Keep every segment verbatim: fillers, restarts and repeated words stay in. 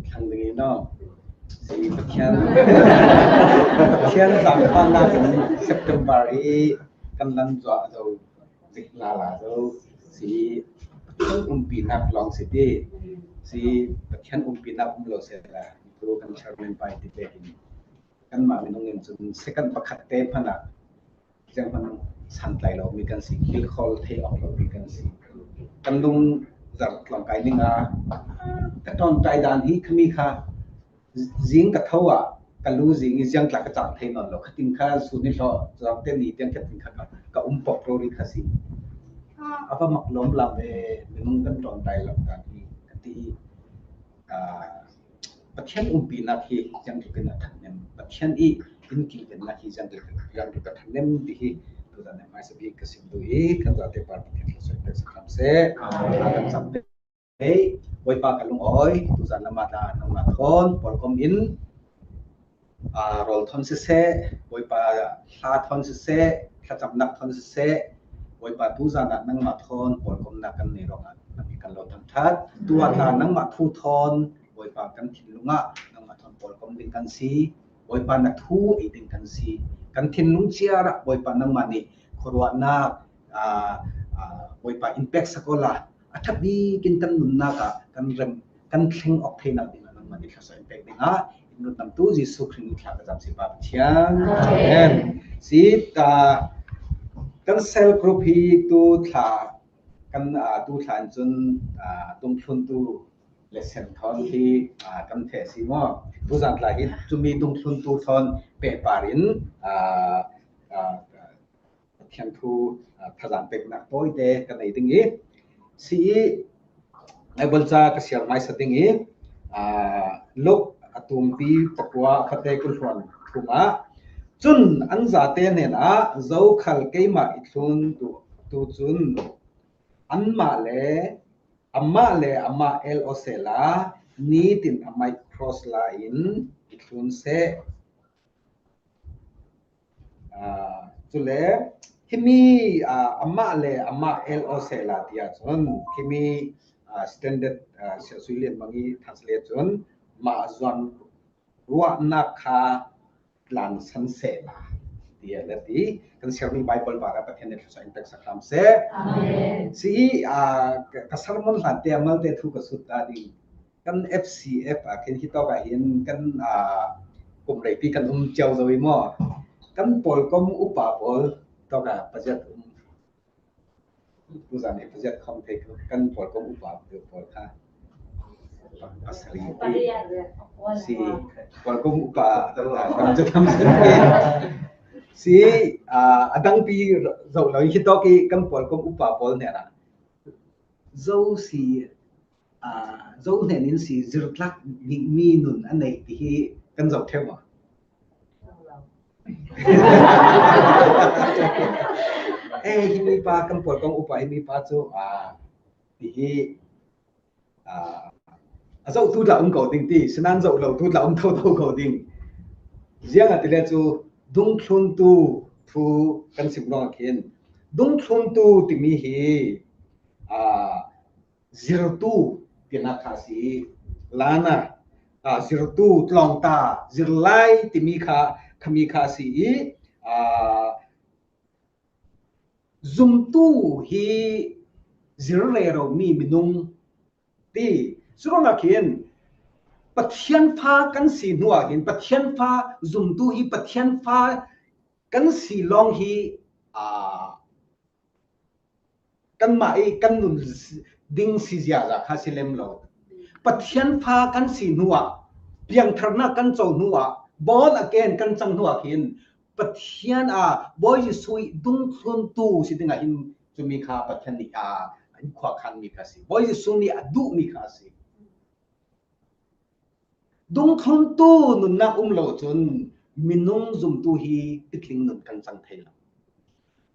thlang ding i no. Si Pathian, Pathian zangfahnak in September i kan lan zuah zo zik lala zo. Si Pathian umpinak lawng si ti. Si Pathian umpinak um lo sehla tu kan chairman pa i ti te hin kanmah minung in cun second pakhat te hmanh ah zianghman santlai lo mi kan si, kilkhawl thei awk lo mi kan si. Kan lung zarh tlawng kai ning a, ka ṭawnṭai dan hi khami kha zing ka tho ah ka lu zing i ziang tla ka cang thei nawn lo. Khatin kha sun i hlawh, zawngte ni tiang khatin kha ka, ka um pawk rori kha si. A va mak lawm lam e, minung kan ṭawnṭai lo dan hi ka ti i, aa, Pathian umpinak hi ziangtluk in a ṭhat nem, Pathian i in kilvennak hi ziangtluk, ziangtluk a ṭhat nem ti hi tuzan nem hmaisa bik ka sim duh i kan zate par Pathian thluasuah pek sak hram seh. Aa, kan cam te. Hei, Bawipa ka lungawi, tuzan lam ah tla nangmah thawn pawlkom in, aa, rawl thawn siseh, Bawipa hla thawn siseh, thlacamnak thawn siseh, Bawipa tuzan ah nangmah thawn pawlkomnak kan nei ruangah nangmah kan lo thangṭhat. Tu ah tla nangmah thu thawn Bawipa kan thinlung ah nangmah thawn pawlkom ding kan si, Bawipa na thu ei ding kan si. Kan thinlung ciar ah Bawipa nangmah nih khuaruahnak, aa, aa, Bawipa in pek sak awla a ṭha bik in kan nunnak ah kan rem, kan thleng awk theinak ding ah nangmah nih thluasuah in pek ding ah in rundamtu Jesuh Khrih nih thla ka cam si Pa Pathian. Amen. Si, aa, kan cell group hi tu thla kan, aa, tu thla in cun, aa, dungthluntu lesson thawn hi, aa, kan feh si maw? Tuzan tla hi cumi dungthluntu thawn pehpar in, aa, aa, Pathian thu, aa, thazang peknak tawite ka nei ding i, si i, Bible ca ka siar hmaisa ding i, aa, Luke a tumpi pakua a fate kul hluan thum ah, cun an zate hnenah, zokhal keimah i thlun tu, tu cun anmah le amah le amah el aw sehla, nitin amah i cross la in i thlun seh. Aa, cule himi, aa, amah le amah el aw sehla tiah cun himi, aa, standard, aa, siahsui lian mangi translate cun mah zuan ruahnak kha tlansan sehla tiah le ti. Kan siarmi Bible bar ah Pathian nih thluasuah in pek sak hram seh. Amen. Si i, aa, ka, ka sermon hlan te ah malte thu ka sut ta ding. Kan F C F ah khin hi tawk ah hin kan, aa, kum reipi kan um cio zo i maw? Kan pawlkom upa pawl tawk ah paziat um. Tuzan i paziat khawm thei kan pawlkom upa pawl kha pasarih si. Pawlkom upa, aa, tam cu tam si. Si, aa, a dangpi zoh lo in hi tawk i kan pawlkom upa pawl hnenah zo si, aa, zo hnen in si zirtlak dingmi nun a nei ti hi kan zoh ṭheu maw? Eh, himi pa kan pawlkom upa himi pa cu, aa, ti hi, aa, a zohtu tla um ko ding ti, sinan zoh lotu tla um thotho ko ding. Ziangahtile cu dungthluntu thu kan sim ruangah khin dungthluntu timi hi, aa, zirtu tinak kha a si i, lana, aa, zirtu, tlawngta, zirlai timi kha, khami kha a si i, aa, zumtu hi zir reromi minung ti. Curuangah khin Pathian fa kan si hnuah hin Pathian fa zumtu hi Pathian fa kan si lawng hi, aa, kanmah i kan nun ding si ziaza kha si lem lo. Pathian fa kan si hnuah, piangtharnak kan co hnuah, born again kan cang hnuah khin Pathian a Bawi Jesuh i dungthluntu si dingah hin cumi kha Pathian nih a in khuakhanmi kha si. Bawi Jesuh nih a duhmi kha si. Dungthluntu nunnak um lo cun minung zumtu hi pitling nun kan cang thei lo.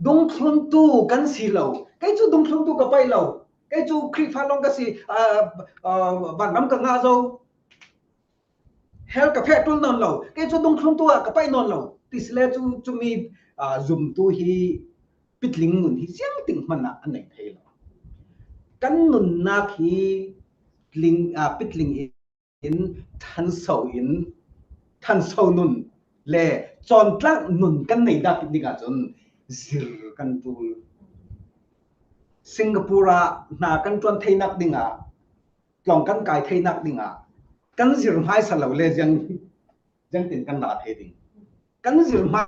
Dungthluntu kan si lo. Kei cu dungthluntu ka paih lo. Kei cu Khrihfa lawng ka si, aa, aa, vanram ka ngah zo. Hell ka feh ṭul nawn lo. Kei cu dungthluntu ah ka paih nawn lo. Ti si le cu cumi, aa, zumtu hi pitling nun hi ziangtin hmanh ah a nei thei lo. Kan nunnak hi tling, aa, pitling in thanso in, thanso nun le cawntlak nun kan nei dak dingah cun zir kan tul. Singapore ah hna kan ṭuan theinak dingah, tlawng kan kai theinak dingah kan zir hmaisa lo le ziang, ziangtin kan la thei ding? Kan zir hmai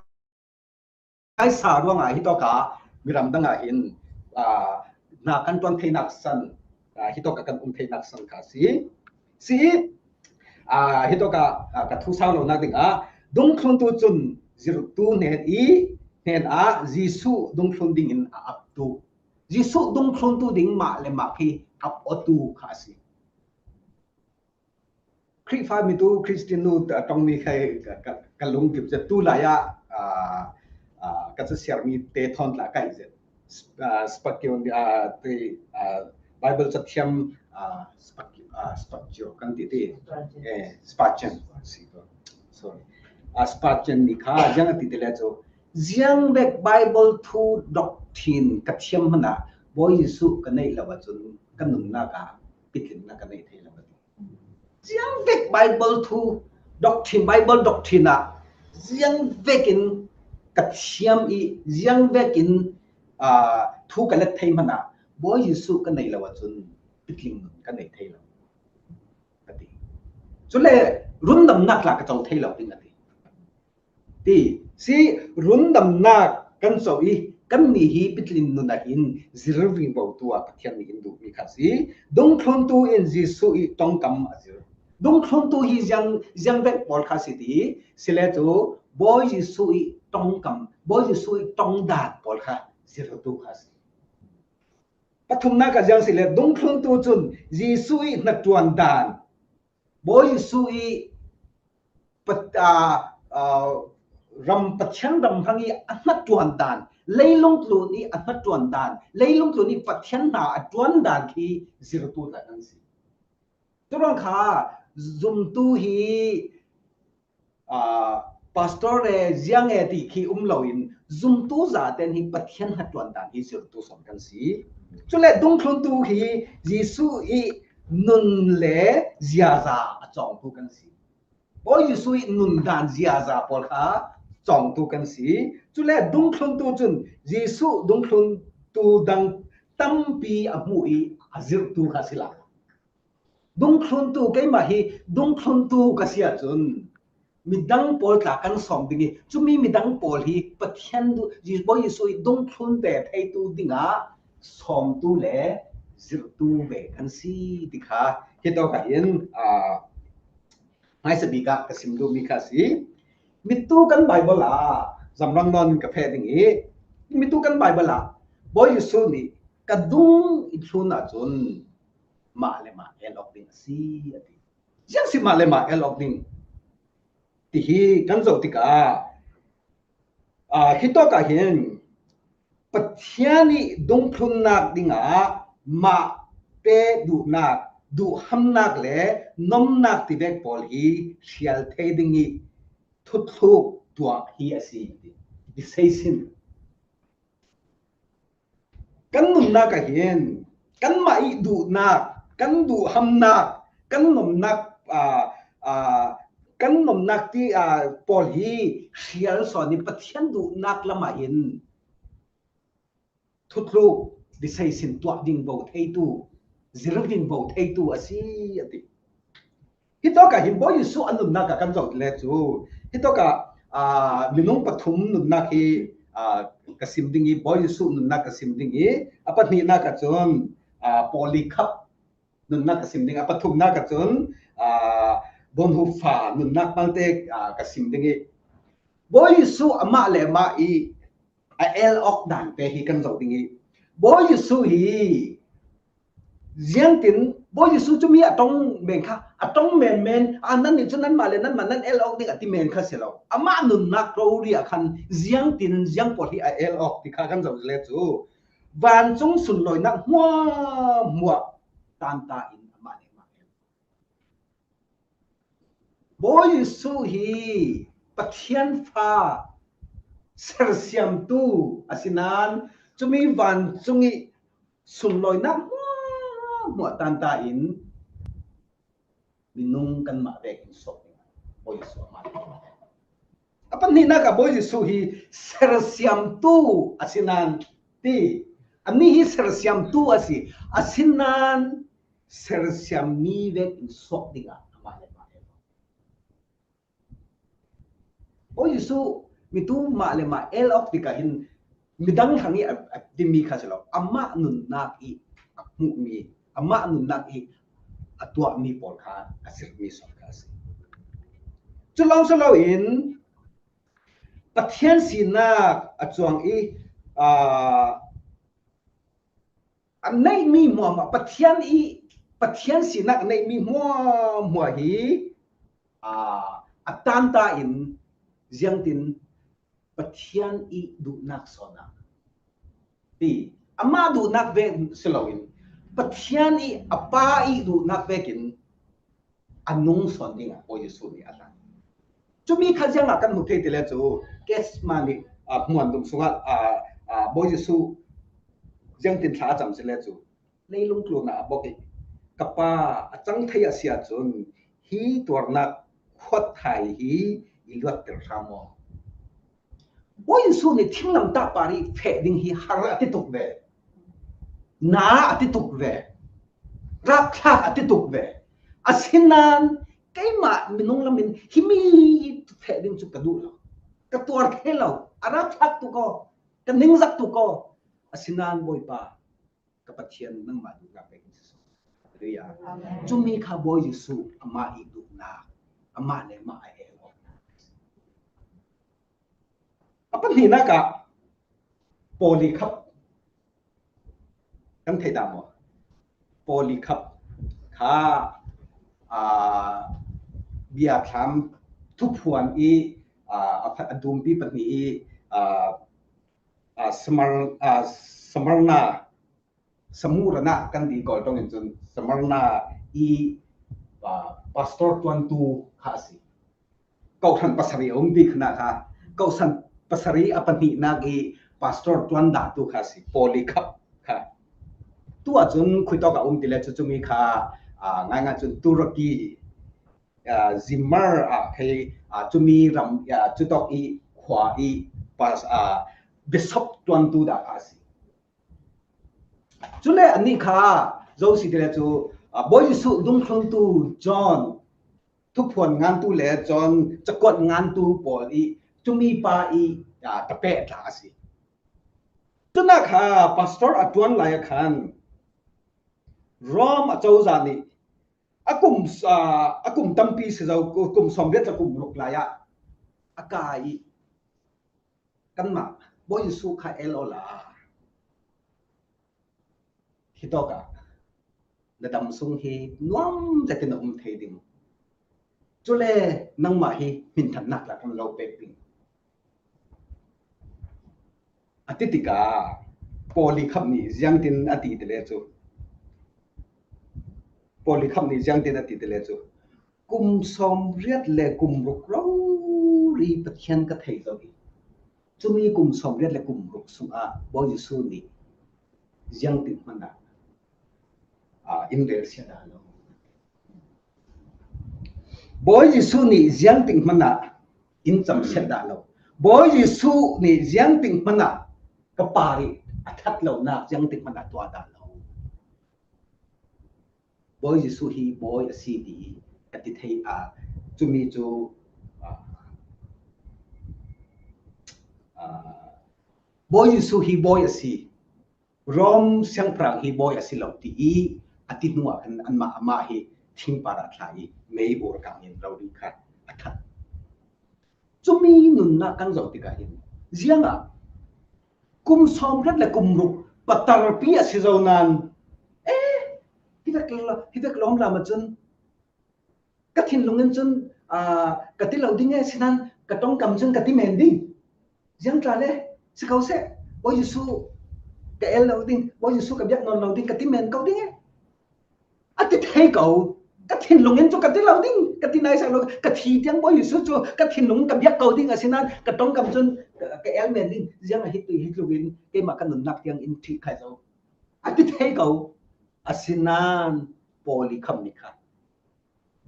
hmaisa ruangah hitawkah miram dangah hin, aa, hna kan ṭuan theinak san, aa, hitawkah kan um theinak san kha a si. Si i, aa, hitawkah, aa, ka thu sau lonak dingah dungthluntu cun zirhtu hnen i hnenah Jesuh dungthlun dingin a aptu, Jesuh dungthluntu ding mah le mah khi ap awtu kha a si. Khrihfa mitu, Christian nu, a ṭongmi khai ka, ka, ka lungkim cu tu lai ah, aa, aa, ka casiarmi te thawn tla kaih zet. Sp-, aa, Spurgeon, aa, ti, aa, Bible cathiam, aa, Spurge-, aa, Spurgeon kan ti ti. Eh, Spurgeon. Sorry. Aa, Spurgeon nih kha ziang a ti ti le cu, ziang vek Bible thu doctrine ka thiam hmanh ah Bawi Jesuh ka neih lo ahcun ka nunnak ah pitlinnak ka neih thei lo a ti. Ziang vek Bible thu doctrine, Bible doctrine ah ziang vekin ka thiam i ziang vekin, aa, thu ka let thei hmanh ah Bawi Jesuh ka neih lo ahcun pitling nun ka neih thei lo a ti. Cule rundamnak tla ka co thei lo ding a ti. Ti si, rundamnak kan co i kannih hi pitlin nun ah hin zir vingvo tu ah Pathian nih in duhmi kha si. Dungthluntu in Jesuh i ṭongkam a zir. Dungthluntu hi ziang, ziang vek pawl kha si ti, si le cu Bawi Jesuh i ṭongkam, Bawi Jesuh i ṭongdan pawl kha zirtu kha si. Pathumnak ah ziang si le dungthluntu cun Jesuh i hnaṭuan dan, Bawi Jesuh i Pat-, aa, aa, ram, Pathian ram hrang i a hnaṭuan dan, leilung tlun i a hnaṭuan dan, leilung tlun i Pathian hna a ṭuan dan khi zirtu tla kan si. Curuang kha zumtu hi, aa, pastor e, ziang e ti khi um loin zumtu zaten hi Pathian hnaṭuan dan hi zirtu sawn kan si. Cule dungthluntu hi Jesuh i nun le ziaza a cawngtu kan si. Bawi Jesuh i nundan ziaza pawl kha cawngtu kan si. Cule dungthluntu cun Jesuh dungthluntu dang tampi a hmuh i a zirhtu kha si lai. Dungthluntu, keimah hi dungthluntu ka si ahcun midang pawl tla kan sawm ding i, cumi midang pawl hi Pathian du-, Bawi Jesuh i dungthlun te theitu dingah sawmtu le zirhtu ve kan si ti kha hitawk ah hin, aa, hmaisa bik ah ka sim duhmi kha a si. Mitu kan Bible ah zamrang nawn ka feh ding i, mitu kan Bible ah Bawi Jesuh nih ka dung i thlun ahcun mah le mah el awk ding a si, a ti. Ziang si mah le mah el awk ding ti hi kan zoh tikah, aa, hitawk ah hin Pathian i dungthlunnak dingah mah te duhnak, duhhamnak le nomnak tivek pawl hi hrial thei ding i thuthluk tuah hi a si, ti, decision. Kan nunnak ah hin kanmah i duhnak, kan duhhamnak, kan nomnak, aa, aa, kan nomnak ti, aa, pawl hi hrial sawn i Pathian duhnak lam ah hin thuthluk, decision tuah ding vo theitu, zir ding vo theitu a si, a ti. Hitawk ah hin Bawi Jesuh a nunnak ah kan zoh le cu, hitawk ah, aa, minung pathum nunnak hi, aa, ka sim ding i, Bawi Jesuh nunnak ka sim ding i, a pahnihnak ah cun, aa, Polycarp nunnak ka sim ding, a pathumnak ah cun, aa, Bonhoeffer nunnak malte, aa, ka sim ding i, Bawi Jesuh amah le amah i a el awk dan te hi kan zoh ding i, Bawi Jesuh hi ziangtin Bawi Jesuh cumi a ṭong men kha, a ṭong menmen, a nan nih cu nanmah le nanmah nan el awk ding a ti men kha si lo. Amah nunnak rori ah khan ziangtin ziang pawl hi a el awk ti kha kan zoh le cu vancung sunlawinak hmuahhmuah tanta in amah le amah el. Bawi Jesuh hi Pathian fa sersiamtu a si nain, cumi vancung i sunlawinak hmuahhmuah tanta in minung kanmah vekin suak ding ah Bawi Jesuh amah le amah a el. A pahnihnak ah Bawi Jesuh hi sersiamtu a si nan ti, a ni hi sersiamtu a si, a si nan sersiammi vekin suak ding ah amah le amah el. Bawi Jesuh mi tu mah le mah el awk tikah hin midang hrang i a, a timi kha si lo. Amah nunnak i a hmuhmi, amah nunnak i a tuahmi pawl kha a sirhmi sawn kha a si. Cu lawng si loin Pathian sinak a cuang i, aa, a neihmi hmuahhmuah, Pathian i, Pathian sinak a neihmi hmuahhmuah hi, aa, a tanta in ziangtin Pathian i duhnak sawn ah ti, amah duhnak ve si loin Pathian i a Pa i duhnak vekin a nung sawn dingah Bawi Jesuh nih a hlan. Cumi kha ziangah kan hmu thei ti le cu, Gethsemane, aa, hmuan dum sungah, aa, aa, Bawi Jesuh ziangtin thla a cam si le cu, leilung tlunah a bok i, "Ka Pa, a cang thei a si ahcun hi tuarnak khuat hai hi i luatter hram aw." Bawi Jesuh nih thinglamtah par i feh ding hi har a ti tuk ve, na a ti tuk ve, rakthlak a ti tuk ve. Asinain keimah minung lamin himi feh ding cu ka duh lo, ka tuar thei lo, a rakthlak tuk aw, ka ningzak tuk aw. Asinain Bawipa, ka Pathian, nangmah duhnak pek in si. Halleluiah. Amen. Cumi kha Bawi Jesuh amah i duhnak, amah le amah a el awknak. A pahnihnak ah Polycarp kan theih dah maw? Polycarp kha, aa, bia thlam thuphuan i, aa, a pha-, a dumpi pahnih i, aa, aa, Smar-, aa, Smyrna, Smurna kan ti Kawl ṭong in cun Smyrna i, aa, pastor ṭuantu kha a si. Kohhran pasarih a um ti kha kha, kohhran pasarih a pahnihnak i pastor ṭuan dahtu kha a si, Polycarp kha. Tu ahcun khuitawk a um ti le cu cumi kha, aa, ngaingai cun Turkey, aa, Zimmer, aa, hei, aa, cumi ram, aa, cutawk i khua i pas-, aa, bishop ṭuantu dah kha a si. Cule anih kha zo si ti le cu, aa, Bawi Jesuh dungthluntu John, thuphuan ngantu le John cakuat ngantu pawl i cumi pa i, aa, tapeh tla a si. Cunah kha pastor a ṭuan lai ah khan Rome acozah nih a kum, aa, a kum tampi si zo, kum sawmriat le kum ruk lai ah a kai i, kanmah Bawi Jesuh kha el awla hitawk ah na dam sung hi nuam zetin a um thei ding. Cule nangmah hi hminthannak lak an lo pek ding, a ti tikah Polycarp nih ziangtin a ti ti le cu, Polycarp nih ziangtin a ti ti le cu, kum sawmriat le kum ruk rori Pathian ka thei zo i, cumi kum sawmriat le kum ruk sungah Bawi Jesuh nih ziangtin hmanh ah, aa, in relsiat dah lo. Bawi Jesuh nih ziangtin hmanh ah in camsiat dah lo. Bawi Jesuh nih ziangtin hmanh ah ka par i a that lonak ziangtin hmanh ah tuah dah lo. Bawi Jesuh hi Bawi a si ti i ka ti thei, aa, cumi cu, aa, aa, Bawi Jesuh hi Bawi a si, Rome siangpahrang hi Bawi a si lo ti i a ti hnuah khan anmah amah hi thingpar ah thla i mei ur kang in rori kha a that. Cumi nunnak kan zoh tikah hin, ziangah kum sawmriat le kum ruk patarpi a si zo nan, eh, hi vek la-, hi vek lawm lam ahcun ka thinlung in cun, aa, ka ti lo ding e, sinan ka ṭongkam cun ka ti men ding. Ziangtlale si ko seh, Bawi Jesuh ka el lo ding, Bawi Jesuh ka biak nawn lo ding, ka ti men ko ding e. A ti thei ko. Ka thinlung in cu ka ti lo ding, ka ti naisak lo. Ka thi tiang Bawi Jesuh cu ka thinlung in ka biak ko ding, asinain ka ṭongkam cun ka, ka el men ding. Ziang a hi tu hi tluk in keimah ka nunnak tiang in ṭhih khai zo, a ti thei ko. Asinain Polycarp nih khan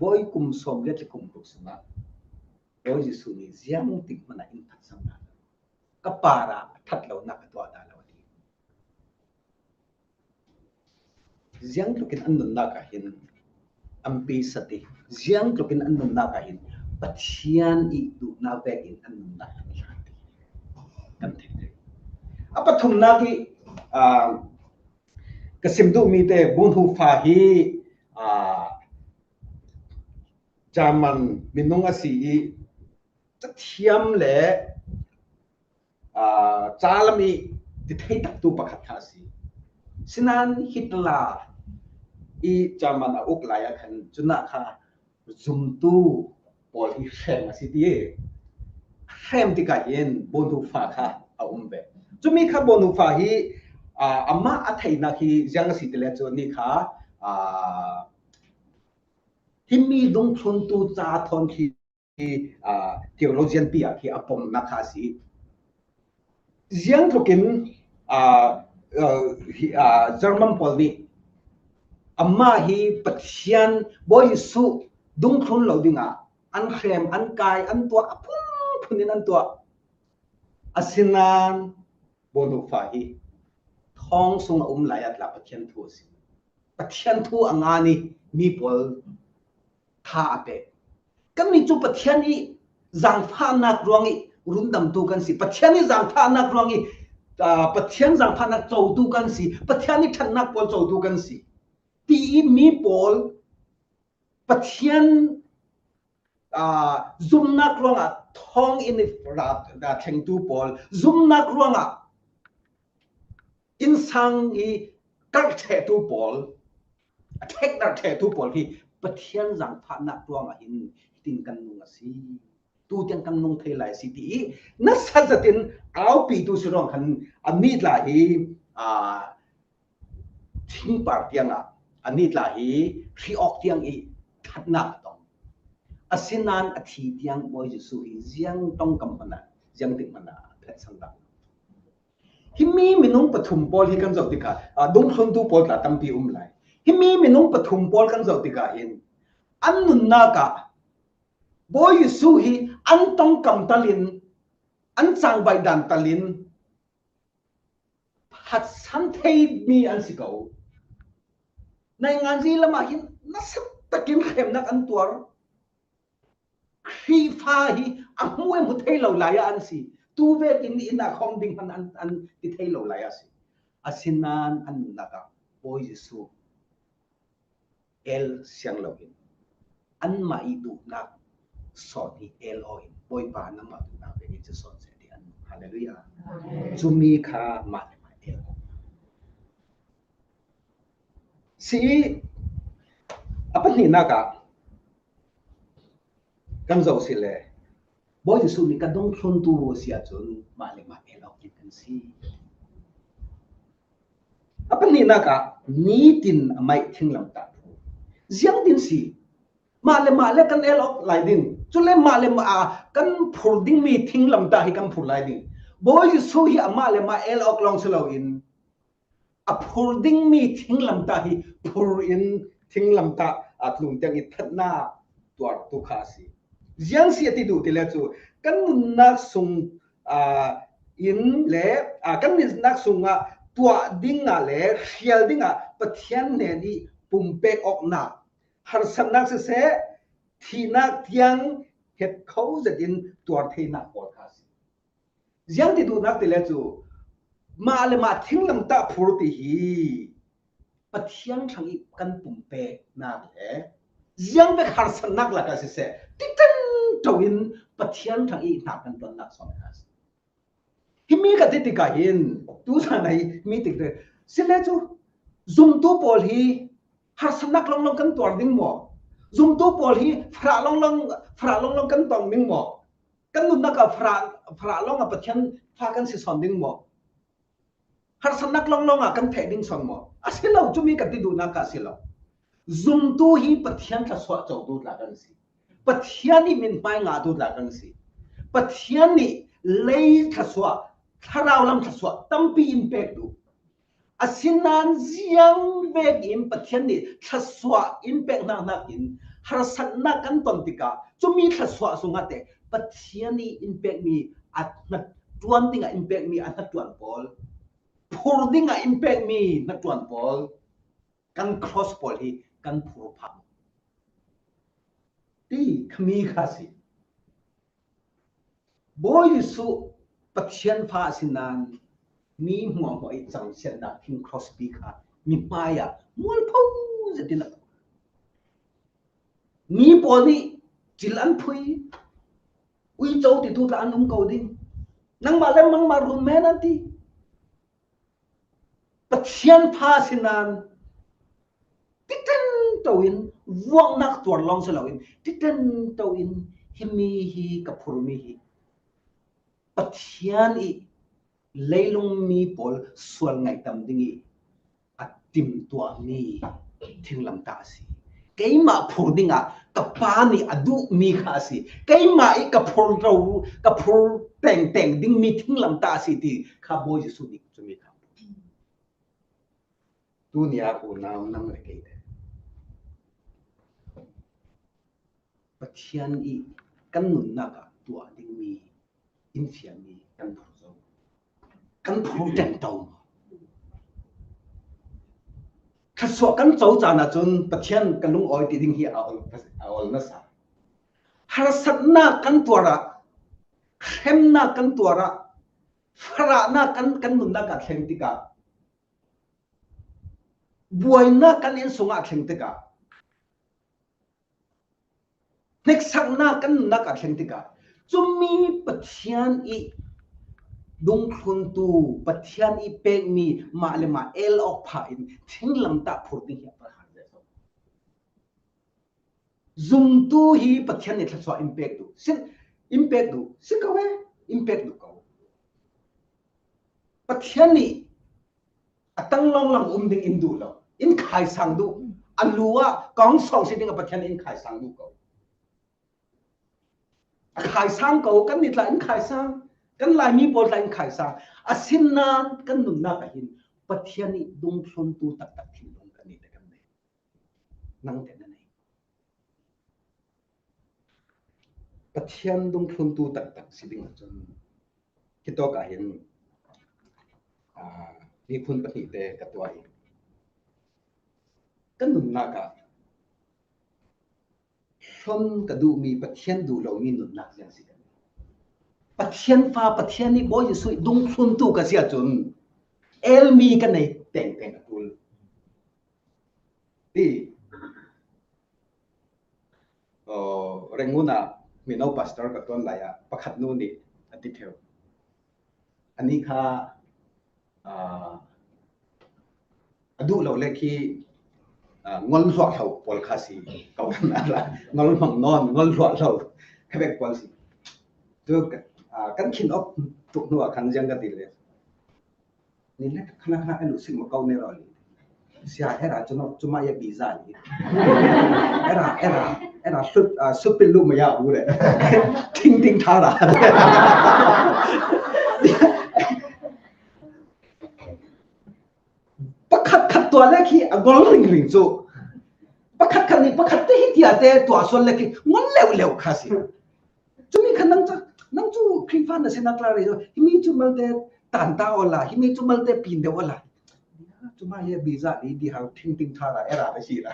Bawi kum sawm le kum ruk sungah Bawi Jesuh nih ziang tik hmanah in phatsam dah lo. Ka parah a that lonak a tuah dah lo a ti. Ziang tlukin an nunnak ah hin an pi sati. Ziang tlukin an nunnak ah hin Pathian i duhnak vekin an nunnak an hlan ti kan theih thei. A pathumnak hi, aa, ka sim duh mite Bonhoeffer hi, aa, German minung a si i cathiam le, aa, calam i ti thei taktu pakhat kha a si. Sinan Hitler i German a uk lai a khan cunah kha zumtu pawl hi hrem a si ti. Hrem tikah hin Bonhoeffer kha a um ve. Cumi kha Bonhoeffer hi, aa, amah a theihnak hi ziang a si ti le cu ni kha, aa, himi dungthluntu ca thawn khi, aa, theologian pi ah khi a pomnak kha a si. Ziang tlukin, aa, aa, hi, aa, German pawl nih amah hi Pathian Bawi Jesuh dungthlun lo dingah an hrem, an kai, an tuah, a phunphun in an tuah. Asinain Bonhoeffer hi thawng sung a um lai ah tla Pathian thu a si. Pathian thu a ngan i mi pawl tha a pek. Kannih cu Pathian i zangfahnak ruang i rundamtu kan si. Pathian i zangfahnak ruang i, aa, Pathian zangfahnak cotu kan si. Pathian i ṭhatnak pawl cotu kan si. Ti i mi pawl Pathian, aa, zumnak ruangah thawng in i ra, ra thlengtu pawl, zumnak ruangah innsang i karh ṭhehtu pawl, a ṭhekdarh ṭhehtu pawl hi Pathian zangfahnak ruangah hin hitin kan nung a si. Tu tiang kan nung thei lai a si ti i nasa zetin aupitu si ruang khan a nih tla hi, aa, thingpar tiangah a nih tla hi hri awk tiang i ṭhatnak a tong. Asinain a thi tiang Bawi Jesuh hi ziang ṭongkam hmanah, ziang tik hmanah a phetsan dah. Himi minung pathum pawl hi kan zoh tikah, aa, dungthluntu pawl tla tampi um lai. Himi minung pathum pawl kan zoh tikah hin an nunnak ah Bawi Jesuh hi an ṭongkam talin, an cangvaih dan talin phatsan theimi an si ko. Nainganzi lamah hin nasa takin hremnak an tuar. Khrihfa hi a hmu, a hmu thei lo lai ah an si. Tu vekin inn ah khawm ding hman an, an ti thei lo lai ah si. Asinain an nunnak ah Bawi Jesuh el siang loin anmah i duhnak sawn hi el aw in, Bawipa, nangmah duhnak vekin cu sawn seh, ti an. Halleluiah. Amen. Cumi kha mah le mah el aw. Si i a pahnihnak ah kan zoh si le, Bawi Jesuh nih ka dungthluntu si ahcun mah le mah el awk in kan si. A pahnihnak ah nitin a maih thinglamtah phur. Ziangtin si? Mah le mah le kan el awk lai ding. Cule mah le mah, aa, kan phur dingmi thinglamtah hi kan phur lai ding. Bawi Jesuh hi amah le mah el awk lawng si loin a phur dingmi thinglamtah hi phur in thinglamtah a tlun tiang i ṭhatnak tuartu kha a si. Ziang si a ti duh ti le cu kan nunnak sung, aa, in le, aa, kan nunnak sungah tuah dingah le hrial dingah Pathian hnen i pumpek awknak, harsatnak siseh, thihnak tiang het kho zetin tuar theinak pawl kha a si. Ziang ti duhnak ti le cu mah le mah thinglamtah phur ti hi Pathian hrang i kan pumpeknak le ziang vek harsatnak lakah siseh, ti ṭanṭo in Pathian hrang i hnak kan ṭuannak sawng kha a si. Himi ka ti tikah hin, tu zan ah hi mi tikte, si le cu, zumtu pawl hi harsatnak lawnglawng kan tuar ding maw? Zumtu pawl hi farah lawnglawng, farah lawnglawng kan tong ding maw? Kan nunnak ah farah, farah lawng ah Pathian fa kan si sawn ding maw? Harsatnak lawnglawng ah kan feh ding sawn maw? A si lo, cumi ka ti duhnak ah a si lo. Zumtu hi Pathian thluasuah cotu tla kan si. Pathian ih mithmai ngahtu tla kan si. Pathian nih lei thluasuah, thlarau lam thluasuah tampi in pek duh. Asinain ziang vekin Pathian nih thluasuah in pek hnak hnakin harsatna kan ton tikah, cumi thluasuah sungah teh Pathian i in pekmi a hnaṭuan dingah in pekmi a hnaṭuan pawl, phur dingah in pekmi hnaṭuan pawl, kan cross pawl hi kan phur phah ti khami kha si. Bawi Jesuh Pathian fa a si nan mi hmuahhmuah i cangsiatna thing cross pi kha mi hmai-ah mualpho zetin a, mi pawl nih cil an phui, uico titu tla an um ko ding, nangmah le nangmah run men an ti. Pathian fa sinan, ti ṭenṭo in, vuaknak tuar lawng si loin, ti ṭenṭo in, himi hi ka phurmi hi Pathian i leilung mi pawl sual ngaihtam ding i a timtuahmi thinglamtah a si. Keimah phur dingah ka Pa nih a duhmi kha a si. Keimah i ka phur ro, ka phur tengteng dingmi thinglamtah a si ti kha Bawi Jesuh nih cumi kha. Tunia unau nang le kei te Pathian i kan nunnak ah tuah dingmi in fianmi kan phur zo. Kan phur ṭenṭo. Thluasuah kan co caan ahcun Pathian ka lungawi ti ding hi a ol, a ol nasa. Harsatnak kan tuar ah, hremnak kan tuar ah, farahnak kan, kan nunnak ah thleng tikah, buainak kan inn sungah thleng tikah, hneksaknak kan nunnak ah thleng tikah, cumi Pathian i dungthluntu, Pathian i pekmi mah le mah el awk phah in thinglamtah phur ding hi a parhang ve. Zumtu hi Pathian nih thluasuah in pek duh si, in pek duh si ko e, in pek duh ko. Pathian nih a tang lawnglam um ding in duh lo, in khaisang duh. A lu ah kong sawng si ding a Pathian in khaisang duh ko. A khaisang ko, kan ni tla in khaisang, kan Laimi pawl tla in khaisang. Asinain kan nunnak ah hin Pathian nih dungthluntu taktak thinlung kan ni te kan nei. Nang te na nei. Pathian dungthluntu taktak si ding ahcun, hitawk ah hin, aa, miphun pahnih te ka tuah i, ka nunnak ah hlonh ka duhmi, Pathian duh lomi nunnak ziang si kan. Pathian fa, Pathian nih Bawi Jesuh ih dungthluntu ka si ahcun, elmi ka nei tengteng a ṭul. Ti, aw, Rangoon ah mino pastor ka ṭuan lai ah pakhat nu nih a ti ṭheu. Ani kha, aa, a duh lo le khi, aa, ngol hluahhlo pawl kha si ko. Ngol hmang nawn, ngol hluahhlo kha bek pawl si. Cu ka, aa, kan khin awk tuk hnu ah khan ziang ka ti le. Ni le khana khana elu sik ma kau ne ro li. Sia era cuno cuma ya biza ni. Era, era, era sut, ah, sut pilu ma ya u le. Ting ting thara. Pakhat khat tua le khi a gol ring ring cu. Pakhat khat ni pakhat te hi tia te tua sual le khi ngol leu leu kha si. Cumi kha nang cu, nang cu Khrihfa na sinak tla rei cu, himi cu malte tanta awla, himi cu malte pin deuh awla. Cuma he biza ni di hau thing ting thara era a si la.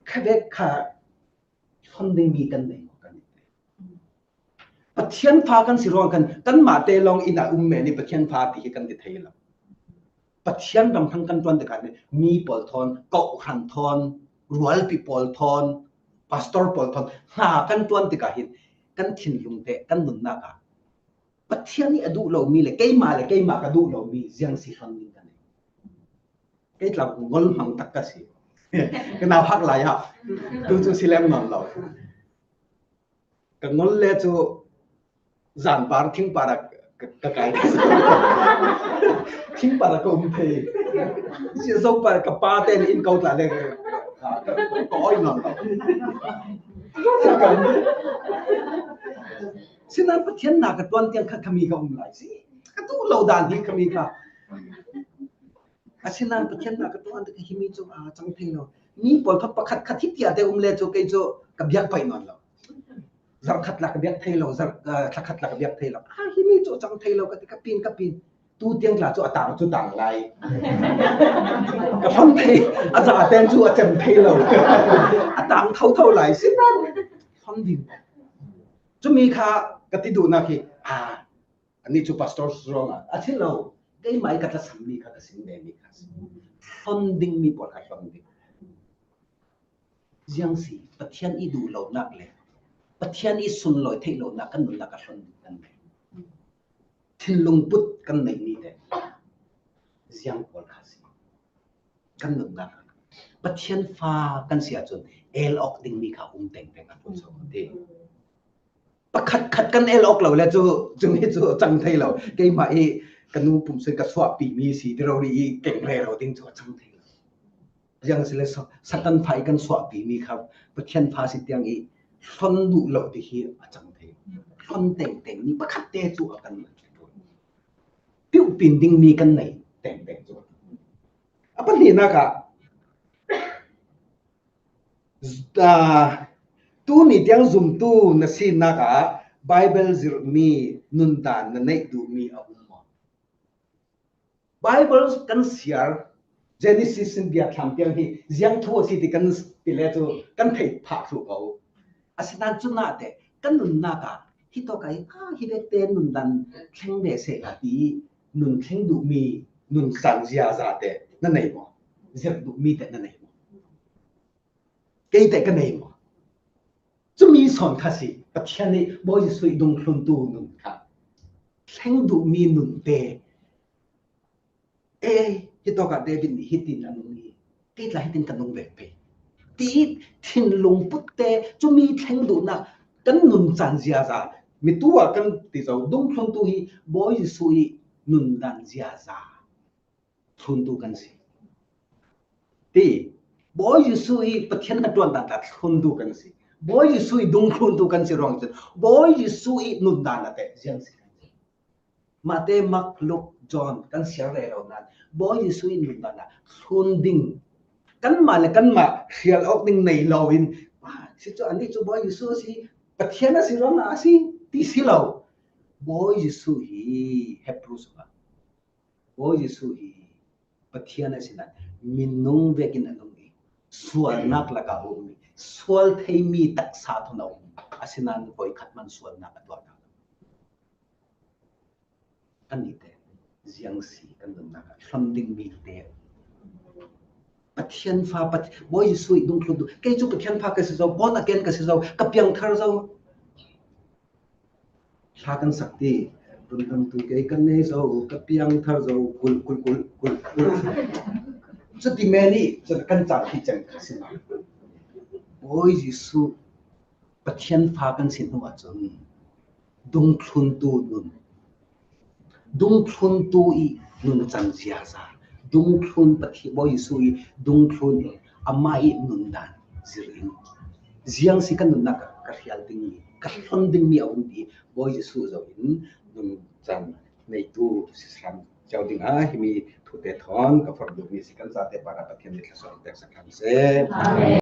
Kha bek kha hon ding mi kan nei maw kan nei. Pathian fa kan si ruang kan, kanmah te lawng in a um men i Pathian fa ti hi kan ti thei lo. Pathian ramthang kan ṭuan tikah hin mi pawl thawn, kawhhran thawn, rualpi pawl thawn, pastor pawl thawn, hna kan ṭuan tikah hin kan thinlung te, kan nunnak ah Pathian nih a duh lomi le keimah le keimah ka duh lomi ziang si hlan ning ka nei. Kei tla ngol hmang tak ka si. Ka nauhak lai ah tu cu si lem nawn lo. Ka ngol le cu zanpar thingpar ah ka, ka kai. Thingpar ah ka um thei. Zopa ka pa te nih in ko tla le ka, ka, ka awi nawn lo. Sinan Pathian na ka ṭuan tiang kha khami ka um lai si. Ka duh lo dan hi khami kha. Asinan Pathian na ka ṭuan te ka himi cu, aa, cang thei lo. Mi pawl kha pakhat khat hi tiah te um le cu kei cu ka biak paih nawn lo. Zarh khat la ka biak thei lo, zarh, ah, thla khat la ka biak thei lo. Ah, hi mi cu a cang thei lo, ka ti, ka pin, ka pin. Tu tiang tla cu a tang cu tang lai. Ka hlam thei, a za ten cu a cem thei lo. A tang thotho lai, si nan hlam ding. Cumi kha ka ti duhnak hi, ah, anih cu pastor si ruangah a si lo. Keimah i ka tlasam mi kha, ka sin ve mi kha si. Hlam ding mi pawl kha hlam ding. Ziang si, Pathian i duh lonak le Pathian i sunlawi theih lonak kan nunnak a hlam ding kan nei. Thinlung put kan nei mi te ziang pawl kha si. Kan nunnak ah Pathian fa kan si ahcun el awk ding mi kha um tengteng a ṭul so ti. Pakhat khat kan el awk lo le cu, cumi cu a cang thei lo. Keimah i ka nu pumsui ka suahpi mi si ti rori i keng rero ding cu a cang thei lo. Ziang si le sa-, Satan fa i kan suahpi mi kha Pathian fa si tiang i hlon duh lo ti hi a cang thei lo. Hlon tengteng mi pakhat te cu a kan piuh pin ding mi kan nei tengteng cu. A pahnihnak ah, ah, tuni tiang zumtu na sinak ah Baibal zirhmi nundan na neih duhmi a um maw? Baibal kan siar, Genesis in Bia Thlam tiang hi ziang thu a si ti kan ti le cu kan theih phah thluh ko. Asinain cu nain te kan nunnak ah hi tawk ah hi, ah, hi vek te nundan thleng ve seh ka ti i nun thleng duhmi nun caan ziaza te na nei maw? Zirh duhmi te na nei maw? Kei te ka nei maw? Cumi sawn kha si, Pathian i Bawi Jesuh i dungthluntu nun kha. Thleng duhmi nun te, e, hi tawk ah David nih hitin a nung i, kei tla hitin ka nung ve pei. Ti i thinlung put te, cumi thleng duhnak kan nun caan ziaza, mi tu ah kan ti zo, dungthluntu hi Bawi Jesuh i nundan ziaza thluntu kan si. Ti, Bawi Jesuh i Pathian hnaṭuan dan tla thluntu kan si. Bawi Jesuh i dungthluntu kan si ruang cun, Bawi Jesuh i nundan a teh ziang si kan si. Mate, Mak, Luk, John kan siar rero nan, Bawi Jesuh i nundan a thlun ding kanmah le kanmah hrial awk ding nei lo in, ah, si cu anih cu Bawi Jesuh a si, Pathian a si ruangah a si ti si lo. Bawi Jesuh hi Hebru sungah Bawi Jesuh hi Pathian a si nan minung vekin a nung i sualnak lakah a um i sual theimi taksa thun a um. Asinain voikhat hmanh sualnak a tuah hna lo. Kan nih te ziang si kan nunnak ah hlam dingmi te Pathian fa, Pat-, Bawi Jesuh i dungthluntu, kei cu Pathian fa ka si zo, born again ka si zo, ka piangthar zo. Hla kan sak ti, rundamtu kei kan nei zo, ka piangthar zo, kul, kul, kul, kul, kul. Cuti men i, cun kan caan hi cang kha si lo. Bawi Jesuh Pathian fa kan si hnu ahcun dungthluntu nun, dungthluntu i nuncan ziaza, dungthlun Pathian Bawi Jesuh i dungthlun i amah i nundan zir in ziang si kan nunnak ka, ka hrial dingmi, ka hlon dingmi a um ti Bawi Jesuh zoh in nuncan neitu si hram cio ding ah himi thute thawn ka forh duhmi si kan zate parah Pathian nih thluasuah in pek sak hram seh. Amen.